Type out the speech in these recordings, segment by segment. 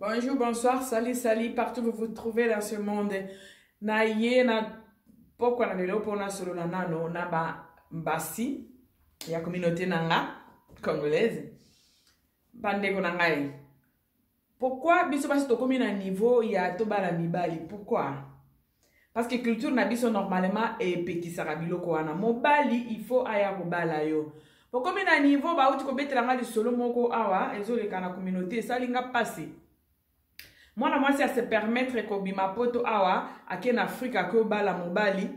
Bonjour, bonsoir, salut, salut, partout où vous vous trouvez dans ce monde. Na ye na pokwa na lelo pona solola nano na ba basi ya communauté na nga congolaise. Bandeko na ngai. Pourquoi biso basi tokomi na niveau ya tobala mibali? Pourquoi? Parce que culture na biso normalement epekisaka biloko wana. Mobali il faut aya kobala yo. Bokomi na niveau bauti kobetela nga lisolo moko awa ezoleka na communauté, esali nga pasi. Mwana mwasi ase permettre kobima poto awa, ake na Afrique, ake obala mobali.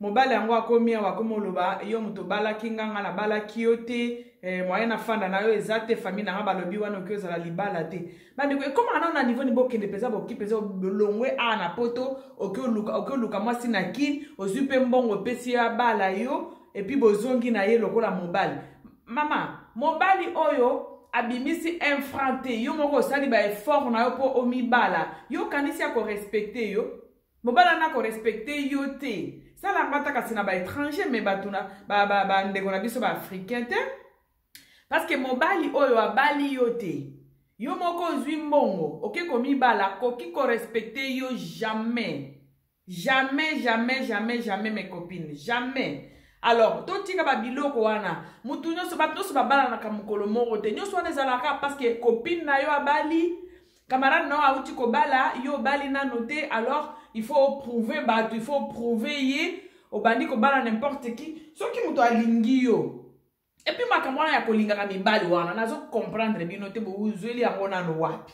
Mobali yango akomi awa, akomi oloba: "Yo moto obalaki nga, nga nabalaki yo te, moyen nafanda na yo eza te, famille na nga balobi wana oki ozala libala te." Bandeko, ekomaka nano na niveau ni bokende mpenza, boki mpenza bolongwe awa na poto, oki oluka, oki oluka mwasi na Kini, ozwi mpe mbongo, opesi ye abala yo, et puis bozongi na ye lokola mobali. Mama, mobali oyo abimisi un franc te, yo moko osali baeffort na yo mpo omibala. Yo okanisi ya korespecter yo? Mobali wana korespecter yo te. Sala yango ata kasi na baétranger, mais bato na bandeko na biso baafricain te, parce que mobali oyo abali yo te, yo moko ozwi mbongo, oke komibala, koki korespecter yo jamais, jamais, jamais, jamais, jamais, mes copines, jamais. Alors totika babiloko wana. Mutu nyonso, bato nyonso babalanaka mokolo moko te. Nyonso wana ezalaka parce que copine na yo abali, camarade na yo awuti kobala, yo obali nano te. Alors il faut prouver bato, il faut prouver ye, obandi kobala n'importe qui. Soki moto alingi yo, et puis makambo wana ya kolingaka mibali wana, nazocomprendre bino te. Bozweli yango nano wapi?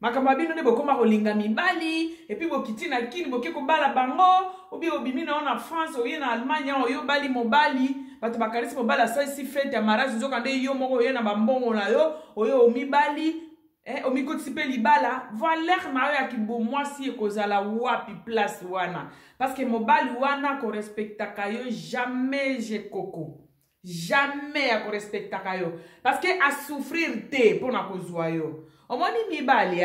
Makambo ya bino nde bokóma kolinga mibali, et puis bokiti na Kini, boke kobala bango, obi obimi na yo na France, oye na Allemagne, oyo obali mobali, bato bakanisi mobali asalisi fête ya mariage, nzoka nde yo moko oye na bambongo na yo, oyo omibali, omikotisi mpe libala. Valeur na yo ya kibomwasi ekozala wapi place wana? Parce que mobali wana korespectaka yo jamais, jekoko jamais akorespectaka yo, parce que asouffrir te mpo na kozwa yo. Omoni mibali,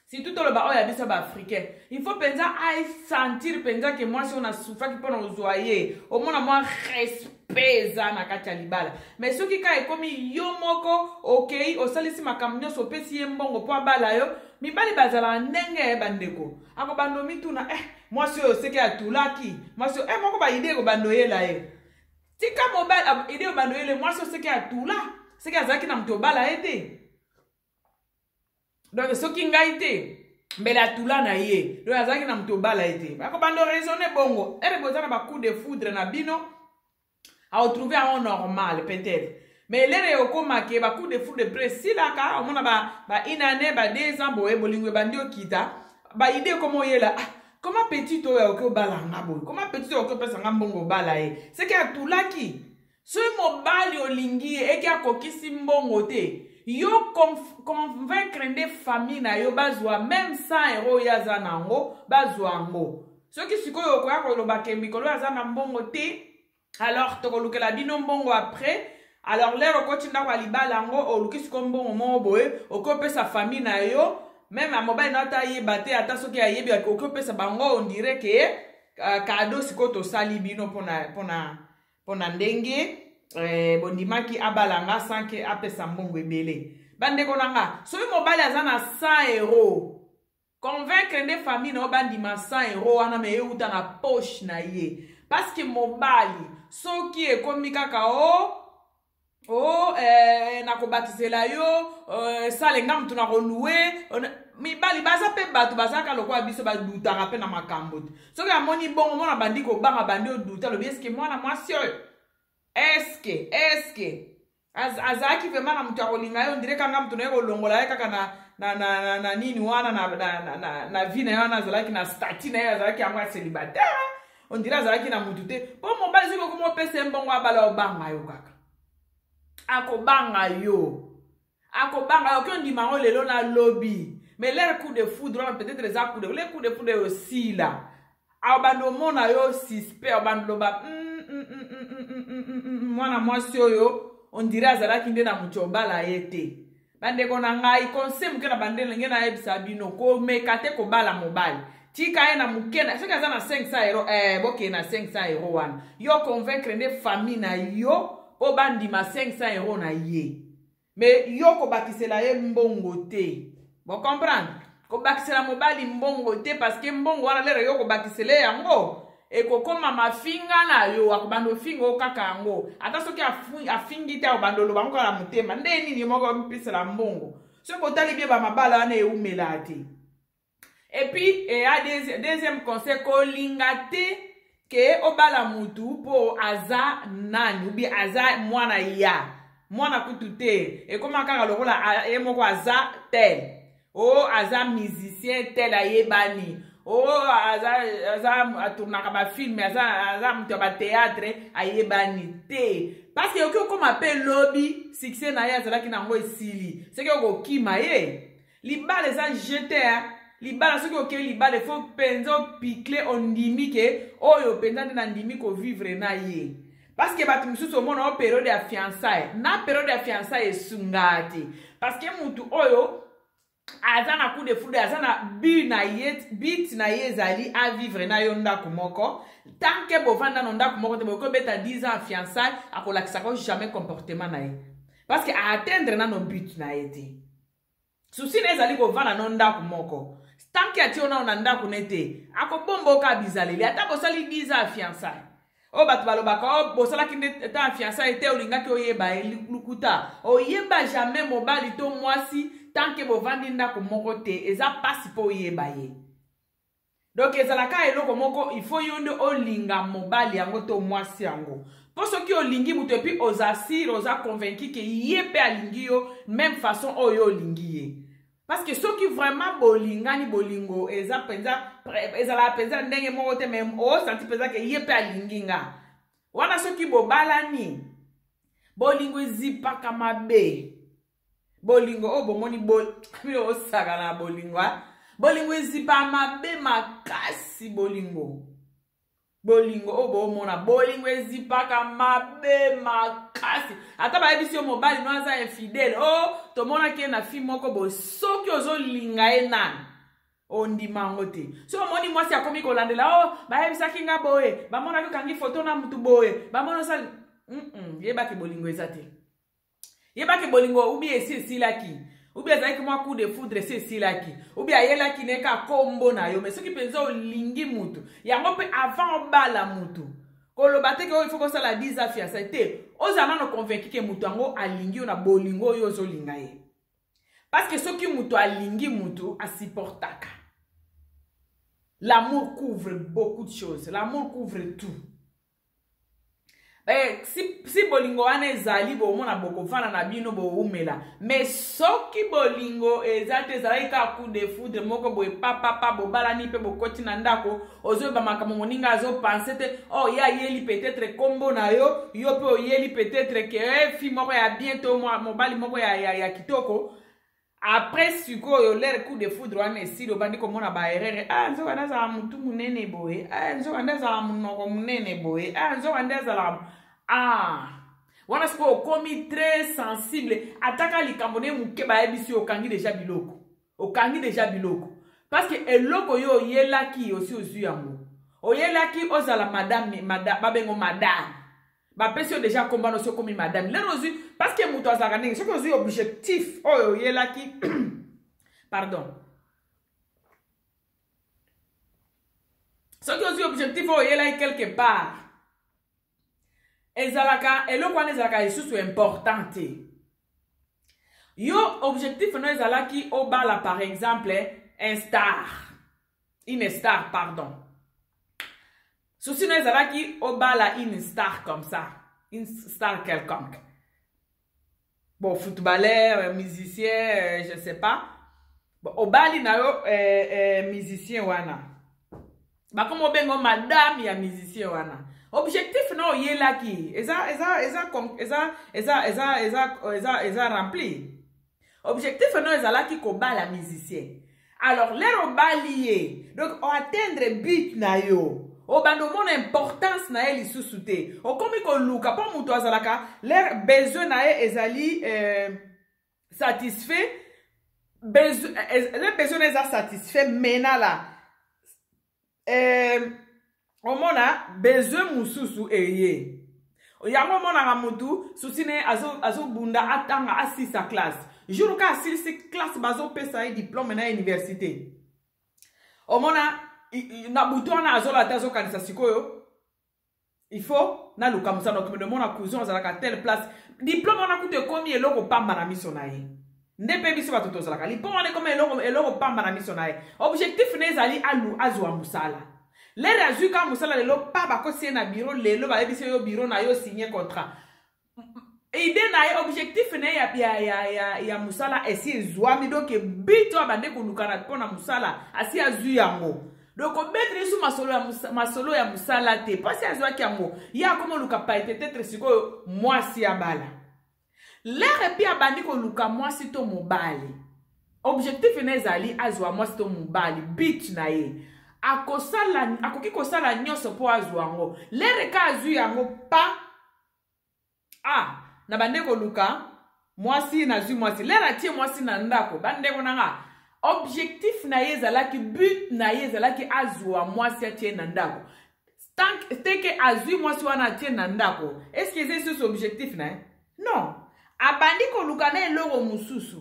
surtout toloba oyo ya biso baafricain, il faut mpenza asentir mpenza ke mwasi oyo nasufaki mpo na kozwa ye, omona mwa respect eza na kati ya libala. Mais soki ka ekomi yo moko okei, osalisi makambo nyonso, opesi ye mbongo mpo abala yo, mibali bazalaka ndenge bandeko, akobanda omituna: "Mwasi oyo seke atulaki mwasi oyo." Moko baidées ekobanda oyela ye. Tika mobali, idée obanda oyele: "Mwasi oyo seke atula, seke azalaki na moto obala ye te. Donc soki ngai te, mbele atula na ye. Donc azalaki na moto obala ye te." Bakobanda oraisonner bongo. Ere boza na bacoup de foudre na bino, aotrouver yango normal peut-être, mais l'heure okomake bacoup de foudre pre esilaka, omona ba une année, ba 2 ans boye, bolingo ebandi okita, baidées ekoma oyela: "Ah, comment petit oyo akoki obala nga boye? Comment petit oyo akoki opesa nga mbongo obala ye? Seke atulaki." Soki mobali olingi ye, eke akokisi mbongo te, yo convaincre nde famille na yo bazwa même 100 euro oyo aza nango, bazwa yango. Soki sikoyo okoya koloba ke mikolo aza na mbongo te, alors tokolukela bino mbongo après. Alors l'heure okoti ndako ya libala yango, oluki sikoyo mbongo moko boye, okoki opesa famille na yo, même ya mobali na ata ayeba te, ata soki ayebi, okoki opesa bango, on dirait ke cadeau sikoyo tosali bino mpona ndenge bondimaki abala nga sans ke apesa mbongo ebele. Bandeko na nga, soki mobali aza na 100 euro, convaincre nde famille na yo bandima 100 euro wana, mais euta na poche na ye, parce que mobali soki ekomi kaka o nakobakisela yo, salenga moto na kolouer. Mibali baza mpe bato, bazalaka lokola biso, badutaka mpe na makambo te. Soki amoni bongo, mwana bandi kobanga, bandi oduta, alobi: "Eske mwana mwasi oyo, eske azalaki vraiment na moto ya kolinga ye? On dirait kanga moto na ye kolongola ye kaka na nini wana na vie na ye wana, azalaki na statut na ye, azalaki yango ya célibataire, on dirait azalaki na motu te." Mpo mobali soki okoma opesa ye mbongo abala, obanga yo kaka, akobanga yo, akobanga yo. Oki ondima yango lelo na lobi, mais l'heure coup de foudre wana, peut-être eza coup de le coup de foudre osila, abanda omona yo suspect, abanda loba: "Mwana mwasi oyo, on dirait azalaki nde na moto obala ye te." Bandeko na ngai, conseil moke na bandenge nayebisa bino: komeka te kobala mobali, tika ye na moke. Soki aza na 500 euro, bokende na 500 euro wana, yo convaincre nde famille na yo mpo bandima 500 euro na ye, mais yo kobakisela ye mbongo te. Bo comprendre? Kobakisela mobali mbongo te, parce que mbongo wana lero yo kobakisela yango ekokoma mafinga na yo, akobanda ofinga o kaka yango. Ata soki afingi te, akobanda oloba yango kaka na motema. Nde nini yo moko omipisela mbongo? Soki botali bien ba mabala wana ewumela te. Et puis, et deuxième conseil, kolinga te ke obala mutu po aza nani, ou bien aza mwana ya mwana kutu te, ekoma kaka lokola ye moko aza tel, o aza musicien tel ayebani, o aza atournaka ba film, aza mutu ya ba théâtre ayebani te, parce que oki okoma pe lobi succès na ye azalaki nango esili, soki okokima ye. Libala eza jeu te, hein. Libala soki okei libala il faut mpenza opicle, ondimi ke oyo mpenza nde nandimi kovivre na ye. Parce que bato mosusu omona o période ya fiançailles, na période ya fiançailles esungaa te, parce que mutu oyo aza na coup de foudre, aza na but na ye, but na ye ezali a vivre na yo ndako moko. Tant que bovanda na ndako moko te, bokoki kobeta 10 ans ya fiançailles, akolakisaka jamais comportement na ye, parce que a atteindre nano but na ye te. Souci na ezali kovanda no ndako moko. Tant que atie nano na ndako ne te, akobomba oka bizaleli. Ata bosali 10 ans ya fiançailles, oyo bato balobaka, oh, bosalaki nde ta ya fiançailles te, olingaki oyeba ye. Lukuta. Oyeba jamais mobali to mwasi tant que bovandi ndako moko te, eza pasi mpo oyeba ye. Donc ezalaka eloko moko, il faut yo nde olinga mobali yango to mwasi yango. Po soki olingi moto et puis oza sûr, oza convaincu ke ye pe alingi yo même façon oyo olingi ye. Parce que soki vraiment bolingani, bolingo eza penza, ezalaka penza ndenge moko te, mais osanti penza ke ye pe alingi nga. Wana soki bobalani, bolingo ezipaka mabe. Bolingo oyo bomoni bino osaka na bolingo, hein? Bolingo ezipa mabe makasi, bolingo. Bolingo oyo bomona, bolingo ezipaka mabe makasi. Ata bayebisi yo mobali no aza infidèle, oh, tomonaki ye na fille moko boye, soki ozolinga ye nani, ondima yango te. Soki omoni mwasi akomi kolandela, oh, bayebisaki nga boye, bamonaki okangi foto na mutu boye, bamoni osali, yebaki bolingo eza te. Yebaki bolingo ubi esi esilaki, ubi azalaki mwa coup de foudre esi esilaki, ubi ayelaki ne ka kombo na yo. Mais soki mpenza olingi mutu yango mpe avant obala mutu, koloba te ke oyo il faut kosala 10 ans fiançailles te, ozala nano convaincu ke mutu yango alingi yo na bolingo oyo ozolinga ye. Parce que soki mutu alingi mutu, asupportaka. L'amour couvre beaucoup de choses, l'amour couvre tout. Si bolingo wana ezali, bomona bokovanda na bino bowumela. Mais soki bolingo eza te, ezalaki kaka coup de foudre moko boye, papapa, bobalani mpe bokoti na ndako, ozoyeba makambo moninga azopense te. Oh, ye ayeli peut-être kombo na yo, yo mpe oyeli peut-être ke fille moko ya bien to mobali moko ya kitoko. Après sikoyo l'air coup de foudre wana esili, obandi komona ba erreur. Ah, nzoka nde azala mutu munene boye. Ah, nzoka nde azala munoko munene boye. Ah, nzoka nde azala, ah, wana sikoyo okomi très sensible. Ataka likambo ne moke bayebisi yo, okangi deja biloko. Okangi deja biloko. Parce que eloko yo oyelaki osi ozwi yango. Oyelaki ozala madame, madame, babengo madame. Bapesi yo deja komba no soki okomi madame. Lero ozwi, parce que moto azalaka ndenge, soki ozwi objectif oyo oyelaki, pardon. Soki ozwi objectif oyo oyelaki quelque part, ezalaka eloko wana ezalaka lisusu important te. Yo objectif no ezalaki obala par exemple un star, une star pardon. Souci no ezalaki obala une star comme ça, une star quelconque. Bon, footballeur, musicien, je sais pas. Bon, obali na yo musicien wana. Bakoma obengo madame ya musicien wana. Objectif na oyelaki eza eza eza eza eza eza eza eza eza rempli. Objectif na ezalaki kobala musicien. Alors l'air obali ye, donc o atteindre but na yo. Obanda omona importance na ye lisusu te. Okomi koluka po mutu azalaka l'air besoin na ye ezali satisfait, besoin, le besoin na eza satisfait mena la. Omona besoin mususu eye. Yango omonaka mutu susi ne azobunda atanga asisa classe. Jour ka asilisi classe, bazopesa ye diplôme na université, omona na butu wana azola te, azokanisa sikoyo il faut naluka mosala. Okende omona cousin azalaka telle place, diplôme wana kutu ekomi eloko pamba na miso na ye. Nde mpe biso bato tozalaka, diplôme wana ekomi eloko pamba na miso na ye. Objectif na ezali alu azwa mosala. L'heure azwi kaka mosala lelo, pa bakosi ye na bureau lelo, bayebisi yo bureau na yo, signe contrat. Idée na ye, objectif na ye ya mosala esi ezwami. Donc but oyo abande koluka mpo na mosala, asi azwi yango. Donc obeteli su masolo ya mosala te, mpasi azwaki yango. Ye akoma oluka peut-être sikoyo mwasi ya bala. L'heure epi abandi koluka mwasi to mobali, objectif na ezali azwa mwasi to mobali. But na ye, akosala, akoki kosala nyonso mpo azwa yango. L'heure ka azwi yango, pa ah, na bande koluka mwasi, nazwi mwasi. L'heure atie mwasi na ndako, bandeko na nga, objectif na ye ezalaki, but na ye ezalaki azwa mwasi atie na ndako. Teke azwi mwasi wana, atie na ndako, est-ce eza lisusu objectif na ye? Non, abandi koluka na eloko mosusu,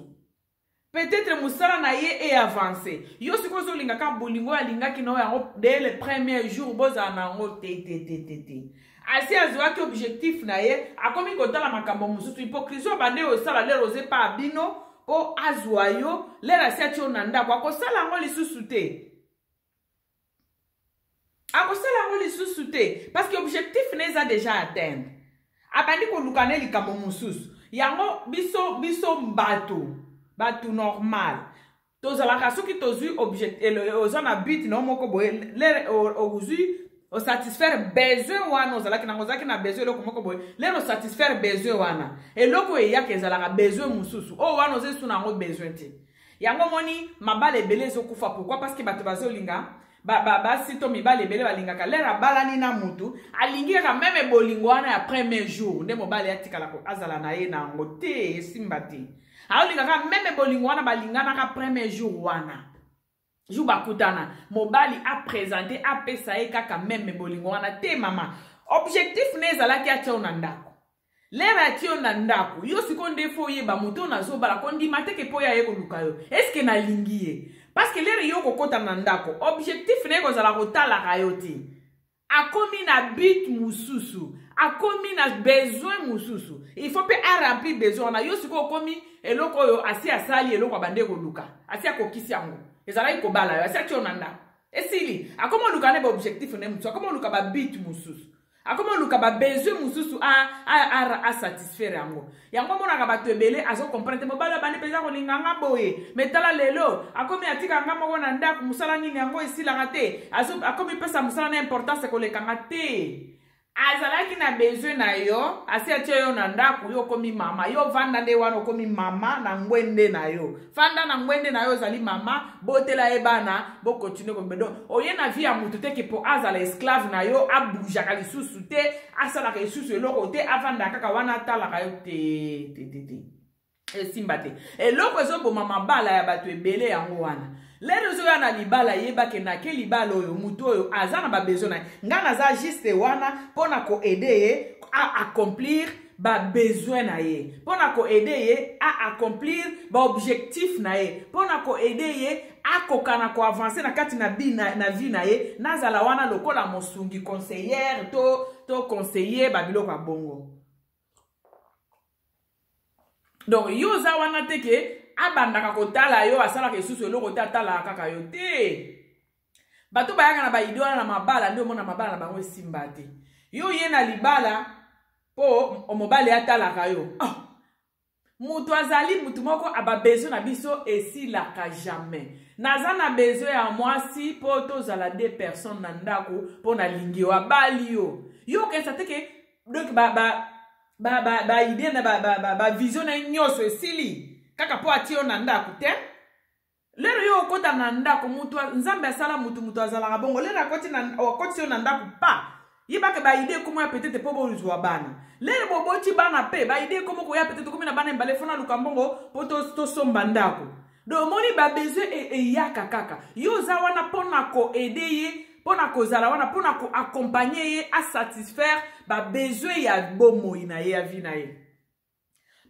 peut-être mosala na ye eavance. Yo sikoyo ozolingaka bolingo oyo alingaki na oyo yango dès le premier jour, bozala na yango te te te te te. Asi azwaki objectif na ye, akomi kotala makambo mosusu. Hypocrisie obande osala l'heure oza epa ya bino mpo azwa yo, l'heure asi atie yo na ndako, akosala yango lisusu te, akosala yango lisusu te, parce que objectif na eza déjà atteindre. Abandi koluka na likambo mosusu. Yango biso bato normal tozalaka, soki tozwi objectif, oza na but na yo moko boye, l'heure ozwi, osatisfaire besoin wana ozalaki nango, ozalaki na besoin eloko moko boye, l'heure osatisfaire besoin wana, eloko oyo eyaka ezalaka besoin mosusu oyo wana oza esu na yango besoin te. Yango omoni mabala ebele ezokufa. Pourquoi? Parce que bato bazolinga, basi to mibali ebele balingaka, l'heure abalani na mutu, alingi kaka même bolingo wana ya premier jour nde mobali atikala azala na ye na yango te. Esimba te. Aolingaka même bolingo wana balinganaka premier jour wana, jour bakutana, mobali aprésente, apesa ye kaka même bolingo wana te. Mama, objectif na ezalaki atia yo na ndako. L'heure atie yo na ndako, yo sikoyo nde faut oyeba moto oyo nazobala. Kondima teke mpo oyo aye koluka yo, est-ce nalingi ye? Parce que l'heure yo kokɔta na ndako, objectif na ye kozala kotalaka yo te. Akomi na but mosusu, akomi na besoin mosusu, il faut mpe aremplir besoin wana. Yo sikoyo okomi eloko oyo asi asali, eloko abande koluka, asi akokisi yango, ezalaki kobala yo. Asi atie yo na ndako, esili. Akomi oluka nde baobjectif nde mosusu, akomi oluka babut mosusu, akomi oluka babesoin mosusu asatisfaire yango. Yango omonaka bato ebele azocomprendre te: mobali abandi mpenza kolinga nga boye, mais tala lelo akomi atika nga moko na ndako, mosala nini yango esilaka te, akomi pesa mosala na importance kolekanga te. Azalaki na besoin na yo, asi atie yo na ndako, yo okomi mama. Yo vanda nde wana, okomi mama na ngwende na yo, fanda na ngwende na yo, ozali mama, botela ye bana, bokontinue kobedo. Oye na vie ya motu te ke mpo azala esclave na yo, abougeaka lisusu te, asalaka lisusu eloko te, avandaka kaka wana, atalaka yo te te te te. Esimba te. Eloko ezoboma mabala ya bato ebele yango wana. L'heure ozoya na libala, yebake nake libala oyo, motu oyo aza na babesoin na ye. Ngai naza juste wana mpo na koaider ye a accomplir babesoin na ye, mpo na koaider ye a accomplir baobjectif na ye, mpo na koaider ye akoka na koavancer na kati na vie na ye. Nazala wana lokola mosungi, conseillère to conseiller, babiloko ya bongo. Donc yo oza wana te ke abandaka kotala yo, asalaka lisusu eloko te, atalaka kaka yo te. Bato bayaka na baidée wana na mabala nde omona mabala na bango esimba te. Yo ye na libala mpo mobali atalaka yo. Oh! Moto azali motu moko, ababesoin na biso esilaka jamais. Naza na besoin ya mwasi mpo tozala deux personnes na ndako, mpo nalingi yo, abali yo. Yo okanisa te ke donc baidée na bavision na ye nyonso esili kaka mpo atie yo na ndako te. L'heure yo okɔta na ndako, mutu Nzambe asala mutu, mutu azalaka bongo. L'heure akɔtisi yo na ndako, pa yebaka baidée ekómo ya peut-être mpo bozwa bana. L'heure boboti bana mpe, baidée ekómo koya, peut-être okomi na bana mibale, faut naluka mbongo mpo tosomba ndako. Donc omoni babesoin eyaka kaka. Yo oza wana mpona koaider ye, mpona kozala wana mpona koaccompagner ye asatisfaire babesoin ya bomoi na ye, ya vie na ye.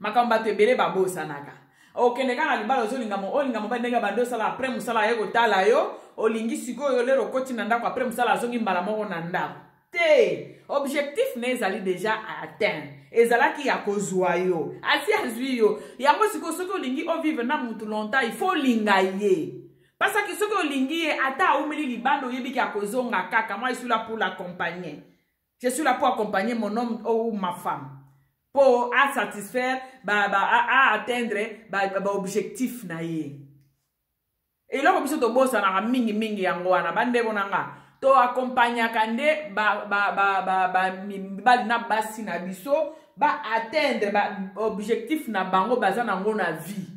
Makambo bato ebele babosanaka. Okende kaka na libala, ozolinga olinga mobali ndenge bandi osala après mosala aye kotala yo. Olingi sikoyo lero okoti na ndako après mosala, azongi mbala moko na ndako te. Objectif na ezali déjà atteint, ezalaki ya kozwa yo, asi azwi yo yango. Sikoyo soki olingi ovivre na mutu longtemps, il faut olinga ye, parce que soki olingi ye, ata aumeli libanda, oyebiki akozonga kaka. Moi, je suis là pour l'accompagner, je suis là pour accompagner mon homme ou ma femme pour asatisfaire ba atteindre baobjectif ba na ye. Eloko biso tobosanaka mingimingi yango wana, bandeko na nga. Toaccompagnaka nde mibali na basi na biso baatteindre baobjectif na bango baza nango na vie.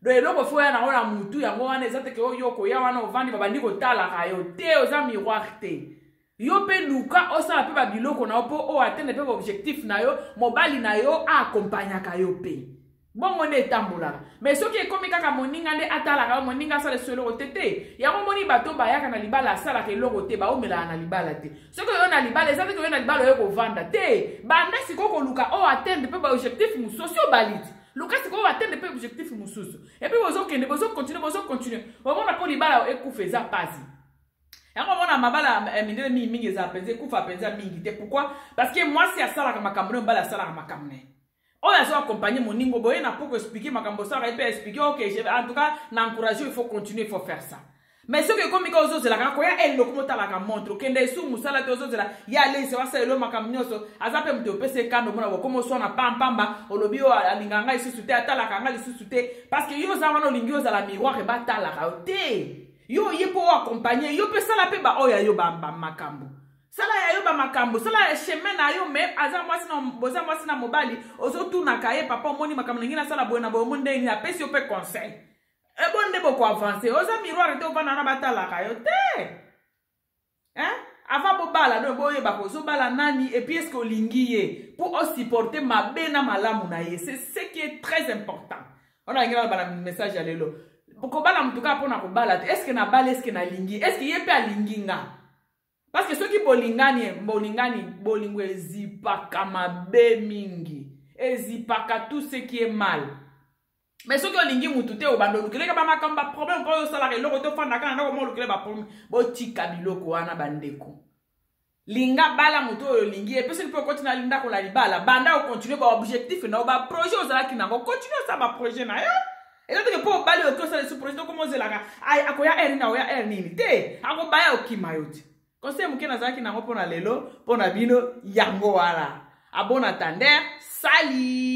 Donc eloko faut oya nango na mutu yango wana, eza teke oyo okoya wana ovandi, babandi kotalaka yo te. Oza miroir te. Yo mpe luka osala mpe babiloko na yo mpo oyo atteindre mpe baobjectif na yo. Mobali na yo aaccompagnaka yo mpe, bongo nde etambolaka. Mais soki ekomi kaka moninga nde atalaka yo, moninga asala eso eloko te te. Yango moni bato bayaka na libala, asalaka eloko te, baomelaka na libala te. Soki oyo na libala, eza teke oyo na libala oyo kovanda te. Banda sikoyo koluka oyo atteindre mpe baobjectif mosusu. Obali te, luka sikoyo atteindre mpe objectif mosusu, et puis bozokende, bozocontinue, bozocontinue. Omona mpo libala ekufa eza pasi. Yango omona mabala ya mindele mingimingi ezala mpenza ekufa mpenza mingi te. Pourquoi? Parce que mwasi asalaka makambo na, mobali asalaka makambo na ye. Oyo azo accompagner moningo boye na po koexpliquer makambo osalaka, ye mpe expliquer. Ok, en tout cas na encourage, il faut continuer, il faut faire ça. Mais soki ekomi ka ozozelaka koya eloko, motalaka montre, okende esu mosala te, ozozela ye alesi asala elo makambo nyonso, aza mpe moto opesa ekando. Omona bokoma oswana pampamba, olobi oyo alingaka ngai lisusu te, atalaka ngai lisusu te, parce que yo oza wana, olingi ozala miroir ebatalaka yo te. Yo oye mpo oaccompagne yo mpe, sala mpe baoyo ya yo bamakambo, sala ya yo bamakambo, sala ya chemin na yo. Mais aza mwasi na, boza mwasi na mobali, ozotunaka ye: "Papa, omoni makambo ndenge nasala boye na boye, omoni ndenge nini?" Apesi yo mpe conseil, ebo nde bokoavance. Oza miroir te, ovanda wana batalaka yo te, hein? Avant bobala, donc boyeba kozobala nani, et puis est ce que olingi ye mpo osupporte mabe na malamu na ye. C'est ce qui est très important. Wana alingi naloba na message ya lelo: kobala motu kaka mpona kobala te. Est ce que nabali, est ce que nalingi, est ce que ye mpe alingi nga? Parce que soki bolingani, bolingani, bolingo ezipaka mabe mingi, ezipaka tout ce qui est mal. Mais soki olingi mutu te, obanda olukeleka bamakambo, baproblème, mpo oyo osalaka eloko te, ofandaka na ndako mo olukele baproblème. Botika biloko wana, bandeko. Linga, bala moto oyo olingi. Epe soki mpe okoti na ndako na libala, banda ocontinue baobjectif na yo, baprojet ozalaki nango, continue osala baprojet na yo. Eza teke mpo obali, oki osala esu projet, tokoma ozelaka akoya heure nini, akoya heure nini te, akobaya okima yo te. Conseil moke nazalaki nango mpo na lelo mpo na bino yango wana. À bon entendeur, salut.